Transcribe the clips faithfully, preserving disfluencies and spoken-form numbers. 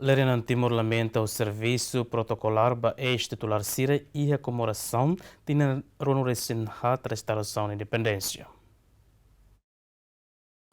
Lere Anan Timor lamenta ho servisu protokolár ba eis-titulár sira iha komemorasaun tinan ruanulu-resin-haat restaurasaun independénsia.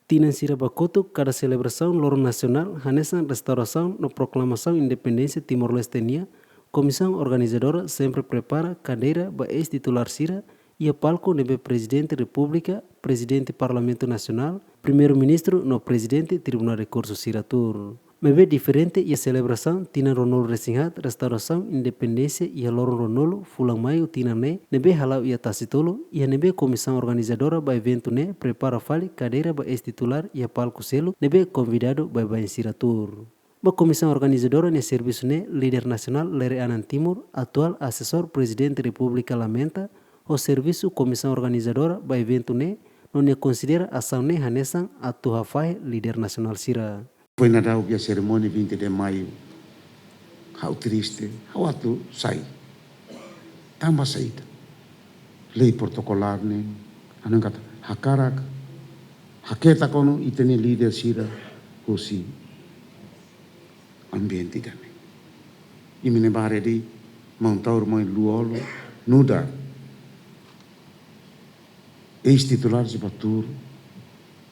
Tinan sira ba kotuk kada selebrasaun loron nasionál hanesan restaurasaun no proklamasaun independénsia Timor-Leste nian, komisaun organizadora sempre prepara kadeira ba eis-titulár sira iha palku ne'ebé Prezidente Repúblika, Prezidente Parlamentu Nasionál, Primeiru-Ministru no Prezidente Tribunál Rekursu sira tuur. Maibé diferente iha selebrasaun tinan ruanulu-resin-haat restaurasaun independénsia iha loron ruanulu fulan Maiu tinan ne'e, ne'ebé hala'o iha Tasitolu, iha ne'ebé komisaun organizadora ba eventu ne'e prepara fali kadeira ba eis-titulár iha palku seluk ne'ebé konvidadu baibain sira tuur. Ba komisaun organizadora nia servisu ne'e, líder nasionál Lere Anan Timor, atuál asesór Prezidente Repúblika lamenta ho servisu komisaun organizadora ba eventu ne'e, no nia konsidera asaun ne'e hanesan atu hafahe líder nasionál sira. Foin daudauk iha serimónia vinte de Maio, ha'u triste, ha'u atu sai. Tanba saida? Lei protokolár ne'e, ha'u hakarak haketak ona ita-nia líder sira husi ambiente ida-ne'e. Imi ne'ebé haree de'it, maun Taur, maun Lú-Olo nu'udar eis-titulár sira bá tuur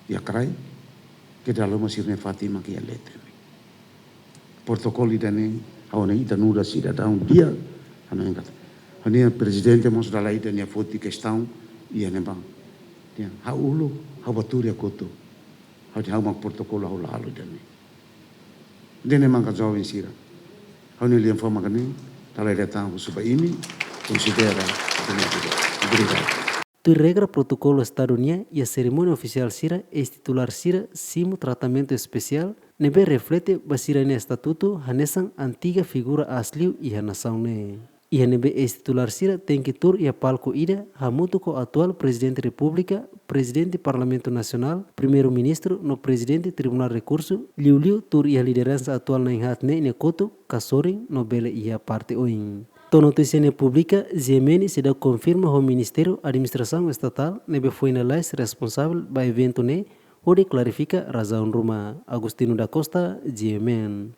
iha kraik, ke dala ruma sira-nia fatin mak iha leten. Protokolu ida-ne'e, ha'u hanoin ita nu'udar sidadaun di'ak, ha'u hanoin katak, ha'u-nia prezidente mós dala ida nia foti kestaun iha ne'ebá. Ya, ha'u uluk, ha'u bá tuur iha kotuk. Ha'u dehan ha'u mak protokolu ha'u la halo ida-ne'e. Ida-ne'e maka joven sira. Ha'u-nia lian fó maka ne'e, dala ida tan husu ba imi, konsidera ida-ne'e. Obrigadu. Tuir regra protokolu Estadu nian, iha serimónia ofisiál sira, eis-titulár sira simu tratamentu espesiál, ne'ebé reflete ba sira-nia estatutu hanesan antiga figura aas liu iha nasaun ne'e. Iha ne'ebé eis-titulár sira tenke tuur iha palku ida, hamutuk ho atuál Prezidente Repúblika, Prezidente Parlamentu Nasionál, Primeiru-Ministru no Prezidente Tribunál Rekursu, liuliu tuur iha lideransa atuál na'in-haat ne'e nia kotuk, ka sorin no bele iha parte oin. To'o notísia ne'e publika, G M N seidauk konfirma ho Ministériu Administrasaun Estatál ne'ebé foin lalais responsavel ba eventu ne'e hodi klarifika razaun ruma. Agostinho da Costa, G M N.